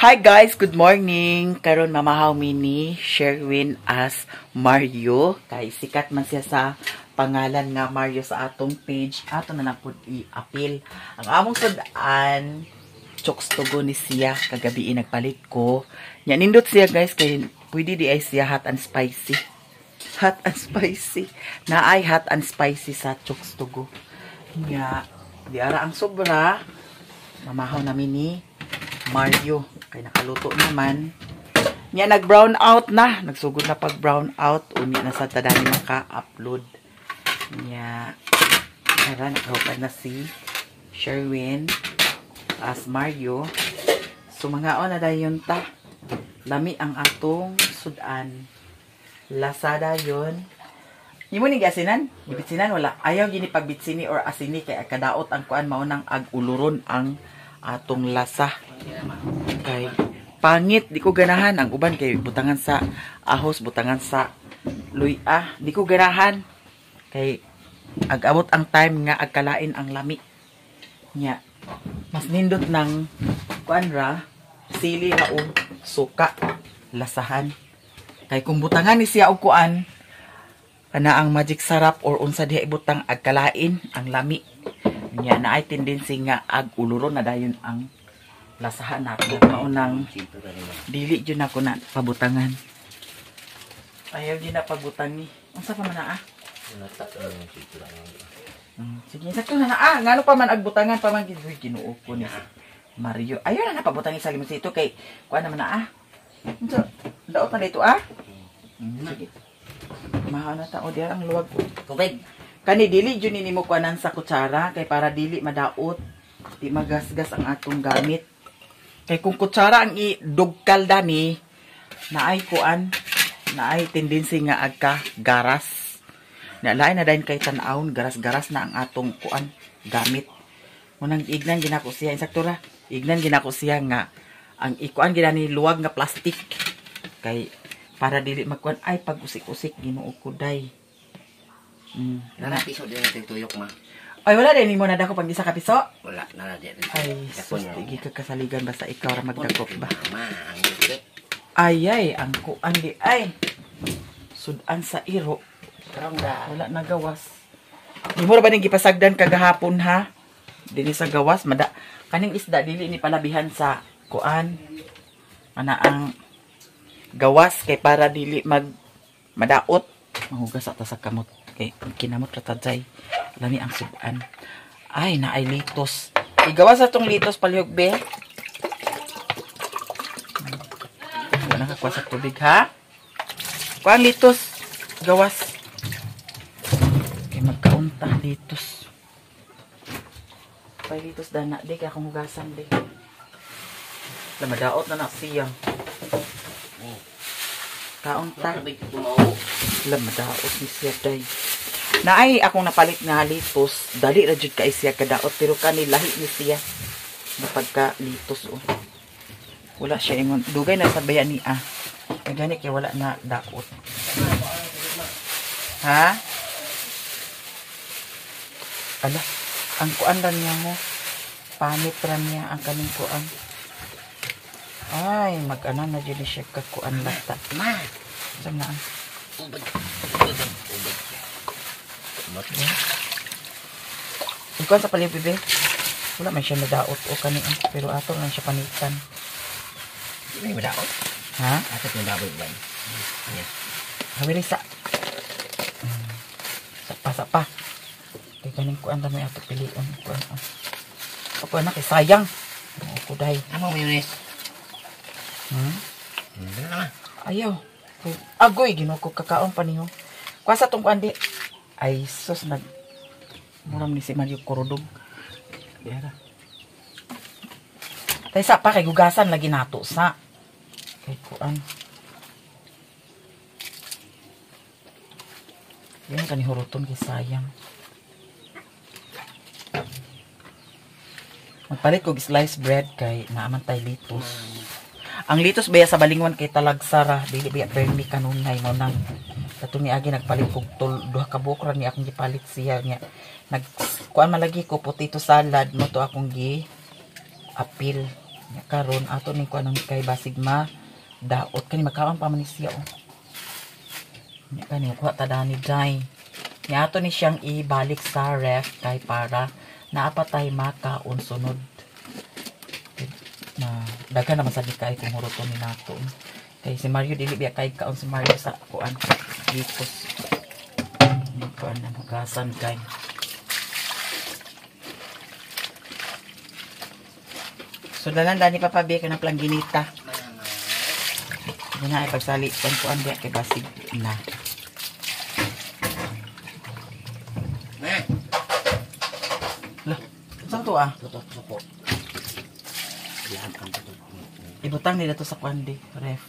Hi guys, good morning. Karon mamahaw mi ni Sherwin as Mario kay sikat man siya sa pangalan nga Mario sa atong page. Ato na lang pud i-appeal. Ang among sud-an, Chooks to Go ni siya kagabi nagpalit ko. Nya nindot siya, guys, kay pwede di ay siya hot and spicy. Hot and spicy. Naay hot and spicy sa Chooks to Go. Nya di ara ang sobra. Mamahaw namin ni Mario kay nakaluto naman. Nya nag brown out na, nagsugod na pag brown out, unya na sa tadani maka-upload. Nya tara, nakahupad na si Sherwin as Mario. So mga na dayon ta. Lami ang atong sudan. Lasada yon. Imo ni gasinan? Gibitsinan wala. Ayaw gini pagbitsini or asini kay kadaot ang kuan, mao nang ag-uluron ang atong lasa. Kay pangit, di ko ganahan ang uban kay butangan sa ahos, butangan sa luya, di ko ganahan. Kay ag-abot ang time nga agkalain ang lami. Nya mas nindot ng kuan ra, sili ra o suka lasahan. Kay kung butangan ni siya og kuan kana ang Magic Sarap or unsa diha ibutang, agkalain ang lami. Nya naay tendency nga ag uluron na dayon ang lasahan nato. Mao nang dili jud nako na pabutangan. Ayaw jud na pagbutang ni. Unsa pa man na ah? Sige, sakto na na ah. Ngano pa man agbutangan pa man gid Ginoo ko ni Mario. Ayaw na napabutangin sa limonsito kay kuan naman na ah. Unsa daot na dito ah? Sige. Mahaw na ta o diya ang luwag. Tubig. Kani dili jud ni nimo kuanan sa kutsara kay para dili madaot, di magasgas ang atong gamit. Kay kung kutsara ang idugkal dani, naay kuan, naay tendency nga agka garas. Na lain na dayon kay tan-awon, garas-garas na ang atong kuan gamit. Munang ignan ginako siya, insakto ra. Ignan ginako siya nga ang ikuan gina ni luwag nga plastic kay para dili magkuan ay pag usik-usik, Ginoo ko day. Nana piso din natin tuyok ma. Ay, wala din nimo na dako pag isa ka piso. Wala na di. Ay, sus, di ka kasaligan basta ikaw ra magdakop ba. Ma, ang gigit. Ay, ay, ang kuan di ay. Sudan sa iro. Karong da. Wala na gawas. Di mo ra ba ning gipasagdan kagahapon ha? Dinhi sa gawas mada kaning isda dili ni palabihan sa kuan. Ana ang gawas kay para dili mag madaot. Mahugas ata sa kamot kay kinamot ra ta jay. Lami ang sudan. Ay, naay litos. Igawas atong litos palihog be. Wala ka kuha sa tubig ha. Kuha ang litos. Gawas. Kay magkaunta litos. Pay litos dana di kay akong hugasan di. Lamadaot na na siya. Kaunta. Tubig tumao. Lamadaot ni siya day. Naay akong napalit nga litos, dali ra jud kay siya kadaot pero kani lahi ni siya na pagka litos oh. Wala siya ingon, dugay na sa bayan ni ah. Kay gani kay wala na daot. Ha? Ala, ang kuan ra niya mo. Panit ra niya ang kaning kuan. Ay, mag-ana na jud ni siya kakuan lata. Ma. Sa na? Ubag. Ubag. Ubag. Mot. Ikaw sa palibig, bebe. Wala man siya nadaot o kani ah. Pero ato lang siya panitan. May madaot. Ha? Ato yung baboy ba? Yeah. Hawili sa. Sapa, sapa. Kay kaning kuan dami ato pilion. Kuan ah. Ako na kay sayang. Oo ko day. Amo mayonnaise. Dala na. Ayaw. Agoy Ginoo ko kakaon pa niyo. Kuha sa tong kuan di. Ay sus nag muram ni si Mario Korodog. Dira. Tay sa pa kay gugasan lagi nato sa. Kay kuan. Yan kani huruton kay sayang. Magpalit kog sliced bread kay naaman tay litos. Ang litos baya sa Balingwan kay talagsara, dili baya permi kanunay mo nang katong niagi nagpalit kog tul duha ka buok ra ni akong gipalit siya niya. Nag kuan man lagi ko potato salad mo to akong gi apil. Karon ato ning kuan kay basig ma daot kani makaon pa man ni siya oh. Nya kani kuha ta dani day. Nya ato ni siyang ibalik sa ref kay para naapatay makaon sunod. Na daghan naman sad ni kay kung huroton ni nato. Kay si Mario dili biya kay kaon si Mario sa kuan litos. Ni kuan na hugasan kay. So dalan dani Papa B kanang plangginita. Muna ay pagsali kuan kuan biya kay basig na. Lah, saan to ah? Suko. Ibutang nila to sa kuan di, ref.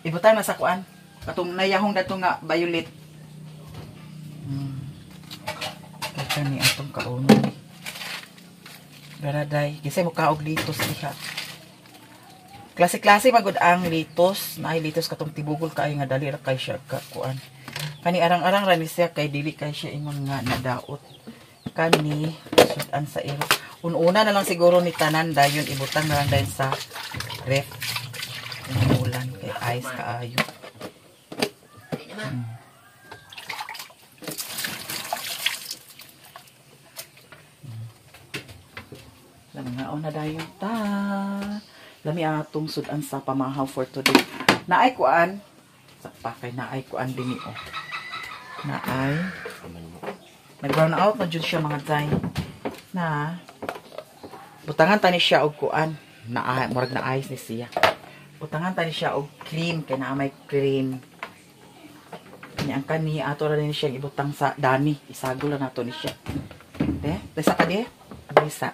Ibutang na sa kuan. Katong nayahong dato nga violet. Kay kani atong kaunon. Daraday, kisay mo kaog litos diha. Klase-klase magud ang litos, naay litos katong tibugol kaayo nga dali ra kay siya ka kuan. Kani arang-arang ra ni siya kay dili kay siya ingon nga nadaot. Kani sudan sa iro. Ununa na lang siguro ni tanan dayon ibutang na lang dayon sa ref. Ulan kay ice kaayo. Langaon na dayon ta. Lami atong sudan sa pamahaw for today. Naay kuan. Sa pakay naay kuan dinhi oh. Naay. Nag-brown out na jud siya mga day. Na butangan ta ni siya og kuan. Naa murag na ice ni siya. Butangan ta ni siya og cream kay naa may cream. Nya ang kani ato ra ni siya ibutang sa dani. Isagol ra nato ni siya. De, desa ka de. Desa.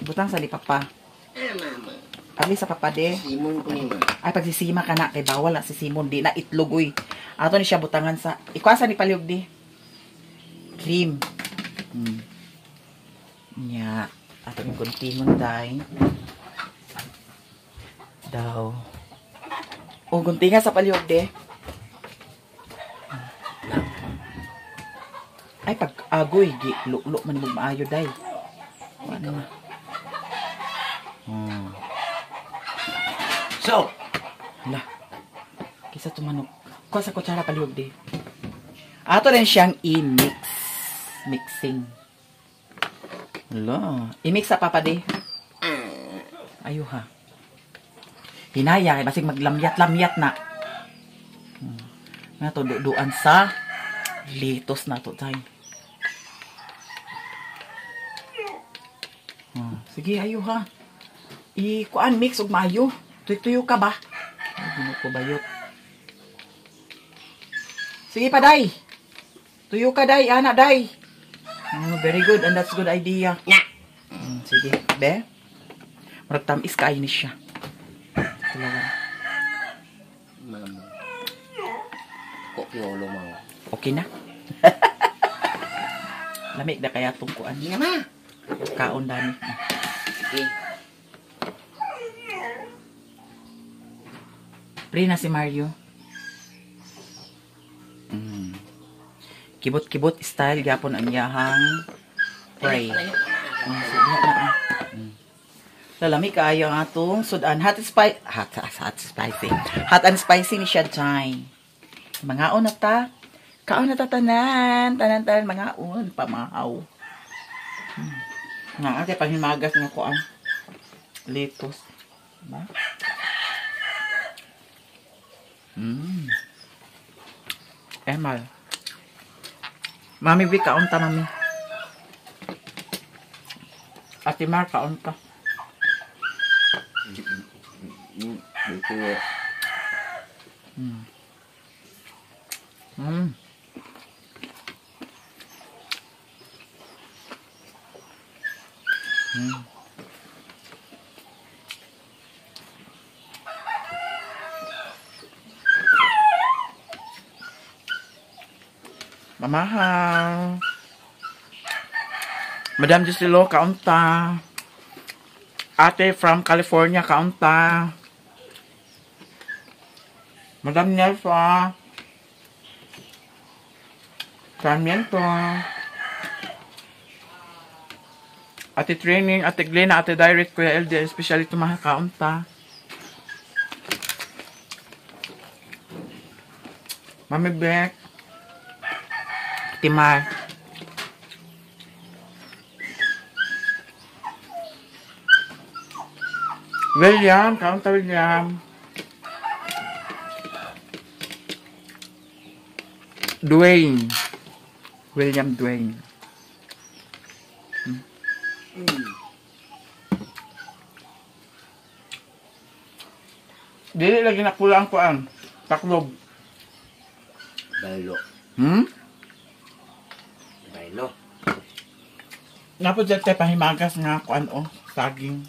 Butang sa ni Papa. Mama. Pagli sa Papa de. Simon ko ni ma. Ay pagsisima ka na kay bawal na si Simon di na itlog uy. Ato ni siya butangan sa ikuasa ni palihog di. Cream. Nya, ato ni guntingon day. Daw. O guntingan sa palihog de. Ay pag agoy gi lulo man mo maayo day. Ano na? So, hala. Kisa tumanok. Kuha sa kutsara palihog di. Ato rin siyang i-mix. Mixing. Hala. I-mix sa Papa di. Ayo ha. Hinaya. Basig maglamyat-lamyat na. Nato duduan sa litos na to tayo. Sige, ayo ha. I-kuan mix og maayo. Tuyo-tuyo ka ba? Ay, gino ko bayot. Sige pa, day. Tuyo ka, day. Ana, day. Oh, very good. And that's good idea. Na. Sige. Be? Murag tamis kaayo ni siya. Tulawan. Mama. Kopiolo mo. Okay na? Lamig na kaya itong kuan. Hindi na, ma. Kaon dami. Sige. Pre na si Mario. Kibot-kibot style gyapon ang iyahang pray. Lalami kaayo ang atong sudan. Hot and spicy. Hot spicy. Hot and spicy ni siya, Jai. Mangaon na ta. Kaon na ta tanan. Tanan-tanan mangaon. Pamahaw. Nga, ate, panghimagas nga ko ang litos. Diba? Emal. Mami, bi, kaon ta, mami. Ate Mar, kaon ta. Mamahal. Madam Giselo, kaunta. Ate from California, kaunta. Madam Nelfa. Sarmiento. Ate Training, Ate Glena, Ate Direct, Kuya LD, especially to mga kaunta. Mami Beck, Ate Mar. William, kaunta William. Dwayne. William Dwayne. Dili lagi nakula ang kuan. Taklob. Baylo. Baylo. Napod dyan tayo pahimagas nga kuan o. Saging.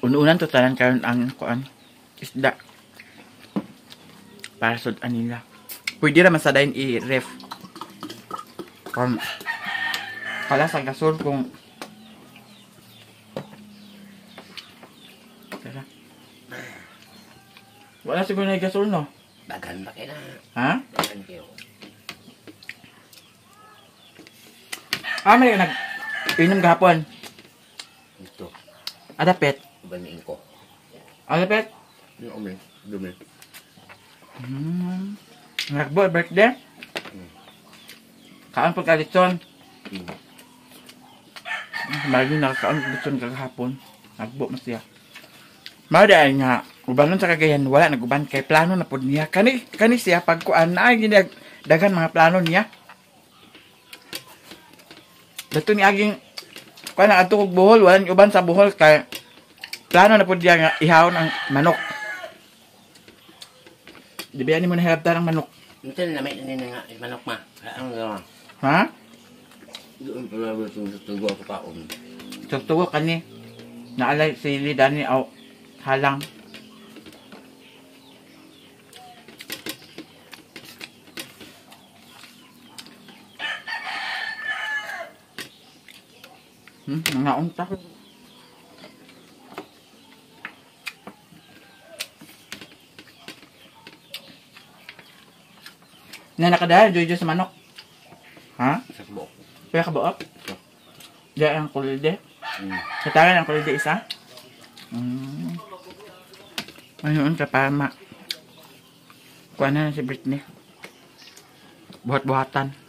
Unuunan to tanan karon ang kuan. Isda. Para sudan nila. Pwede raman sa dayon i-ref. Kung pala sa gasol kung tara. Wala siguro na gasol, no? Bagan ba kayo na? Ha? Bagan kayo. Ah, may nag-inom gahapon. Ito. Adapet. Baniin ko. Adapet? Yung umi. Dumi. Nagbo, birthday? Kaan pagkalitson. Marami nakakaon litson kagahapon. Nagbo mas siya. Mao ay nga, ubanon sa Cagayan, wala naguban kay plano na pud niya. Kani kani siya pagkuan na ay ginag daghan mga plano niya. Dato ni aging kuan na adto kog Bohol, wala ni uban sa Bohol kay plano na pud niya nga ihawon ang manok. Di ba ni mo nahilabtan ang manok? Ito na may ni nga manok ma. Ang gawa. Ha? Doon pala ba itong tugo ako kaon. Tutugo kani. Naalay sili dani aw halang. Mga unta. Na nakadala jojo sa manok. Ha? Sa buok. Kaya ka buok? Diyan ang kulde. Sa talan ang kulde isa? Ayun ka pa ma. Kuha na si Britney. Buhat-buhatan.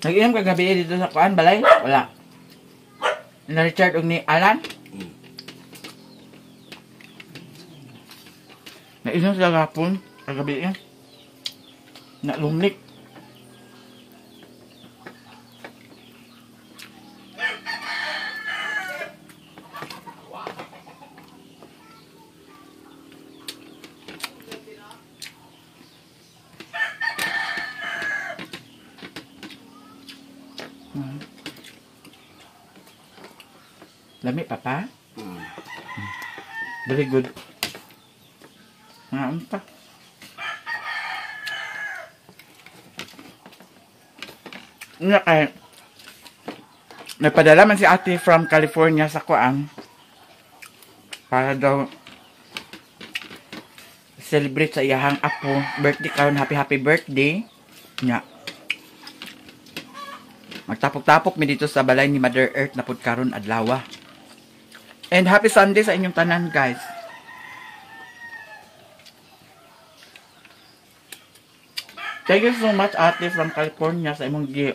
Nag-inom kagabi dito sa kuan balay? Wala. Na Richard og ni Alan? Nainom sila gapon kagabi. Nalumlik. Lami, papa? Very good. Mga unta. Nga kay nagpadala man si ate from California sa kuan para daw celebrate sa iyahang apo birthday karon, happy happy birthday. Nga magtapok-tapok mi dito sa balay ni Mother Earth na pud karon adlaw. And happy Sunday sa inyong tanan, guys. Thank you so much, ate from California, sa imong gi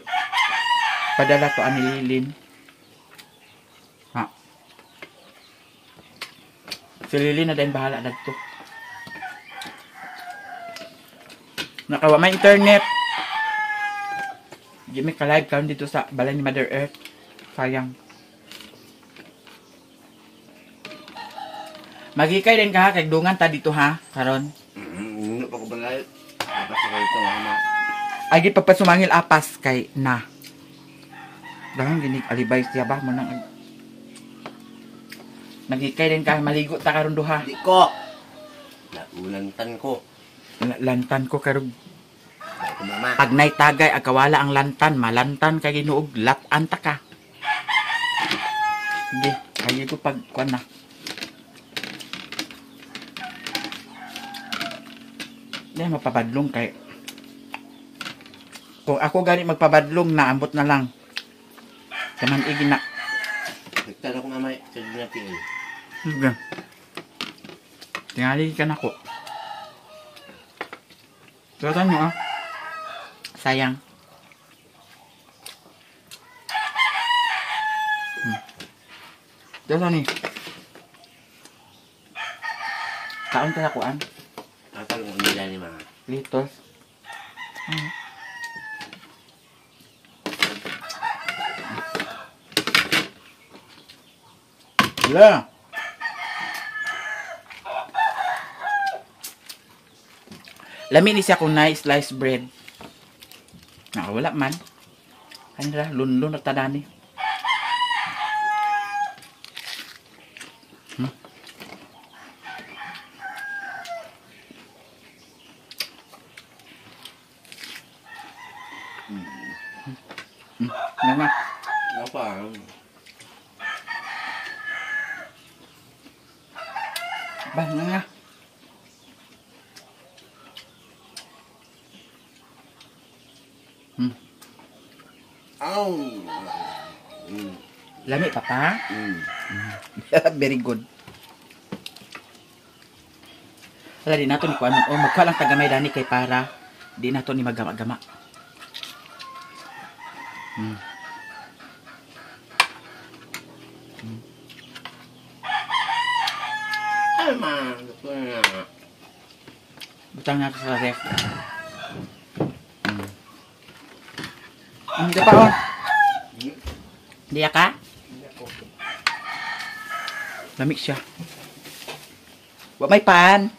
padala to ani Lilin. Ha. Si Lilin na din bahala dagto. Nakawa may internet. Di may ka-live karon dito sa balay ni Mother Earth. Sayang. Magikay din ka ha, kay dungan ta dito ha, karon. Ano pa ko balay? Apas ko ito mama. Ay gid pagpasumangil apas kay na. Dahang ginig alibay siya ba mo nang nagikay din ka, maligo ta karon duha. Di ko. Naulan tan ko. Lantan ko karog. Mama. Pag naitagay agkawala ang lantan, malantan kay Ginoo, latan ta ka. Sige, kaya ko pag kuan na. Di mapabadlong kay. Kung ako gani magpabadlong na ambot na lang. Taman igi na. Nagtala ko mamay sa dinatiin. Sige. Tingali ka na ko. Tuwatan mo ah. Sayang. Tuwatan ni. Kaon ka na kuan. Tatalong nila ni mga. Litos. Yeah. Lami ni siya kung nice sliced bread. Nakawala man. Kanila, lunlun at tadani. Nga. Apa? Ba, nga. Aw. Lami, papa. Very good. Wala di nato ni kuan. Oh, magkuha lang tagamay dani kay para di nato ni magama-gama. Ay, ma. Gusto na. Butang na sa ref. Di pa oh. Diya ka? Lamig siya. Wa may pan.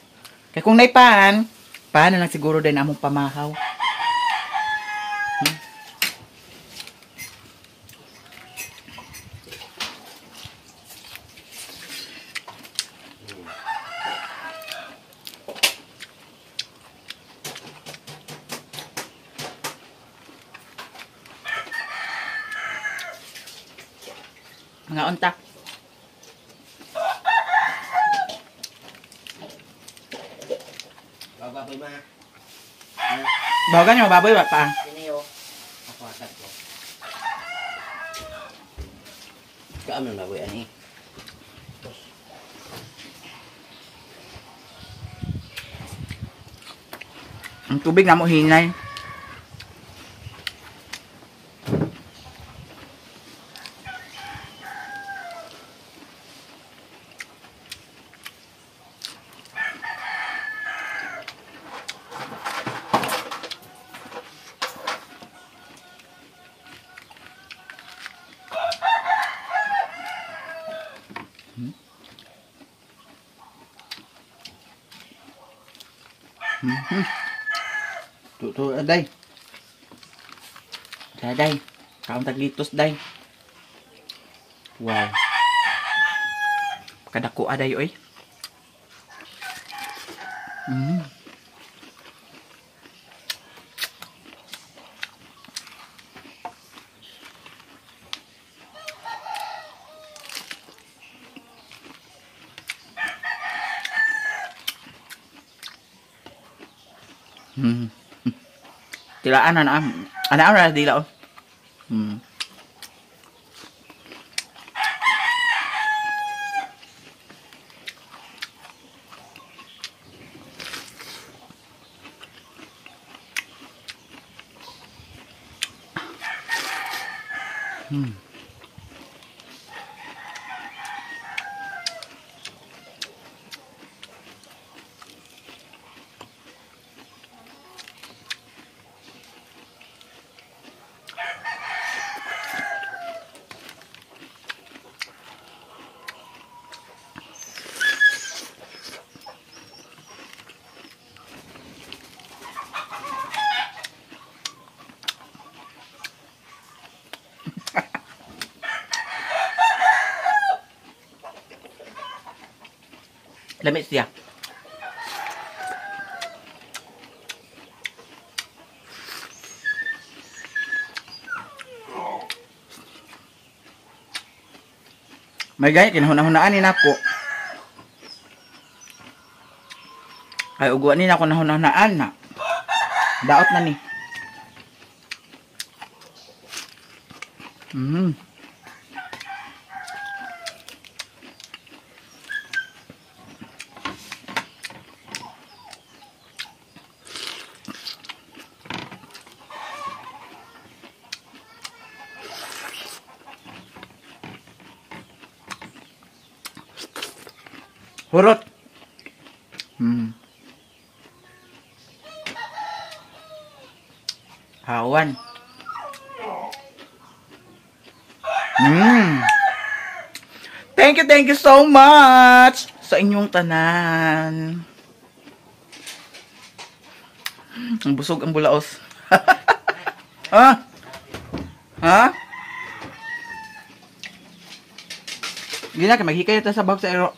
Kaya kung may pan, pan na lang siguro din among pamahaw. Mga unta. Bababoy ma. Bawagan niyo, baboy ba pa? Sino? Ako asat ko. Kaano na baboy ani? Ang tubig na mo hinay. Tu day. Day. Kaon taglitos day. Wow. Kadako aday oy. Tilaan na na. Ana na dila oh. Lamit siya. May gaya kinahuna-hunaan ni nako. Ay uguan ni nako nahuna-hunaan na. Daot na ni. Hurot. Hawan. Thank you so much sa inyong tanan. Ang busog ang bulaos. Ha? Ha? Gina ka maghikay ta sa bag sa ero.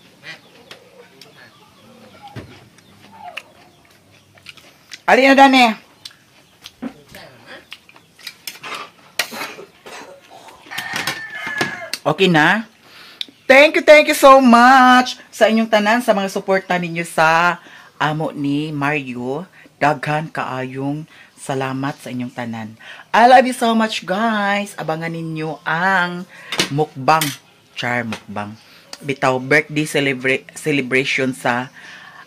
Ali na dani. Okay na? Thank you so much sa inyong tanan, sa mga suporta ninyo sa amo ni Mario. Daghan kaayong salamat sa inyong tanan. I love you so much, guys. Abangan ninyo ang mukbang. Char, mukbang. Bitaw, birthday celebration sa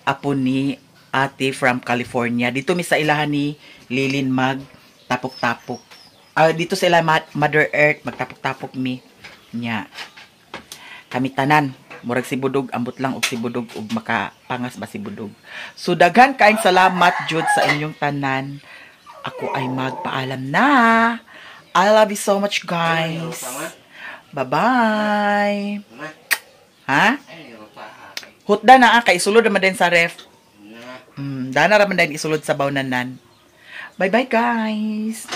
apo ni Ate from California. Dito mi sa ilahan ni Lilin mag tapok-tapok. Dito sa ilahan Mother Earth magtapok-tapok mi nya. Kami tanan murag si Budog, ambot lang og si Budog og makapangas ba si Budog. So daghan kaayong salamat jud sa inyong tanan. Ako ay magpaalam na. I love you so much, guys. Bye-bye. Ha? Hutda na kay isulod naman din sa ref. Dana raman din isulod sa bawnanan. Bye-bye, guys.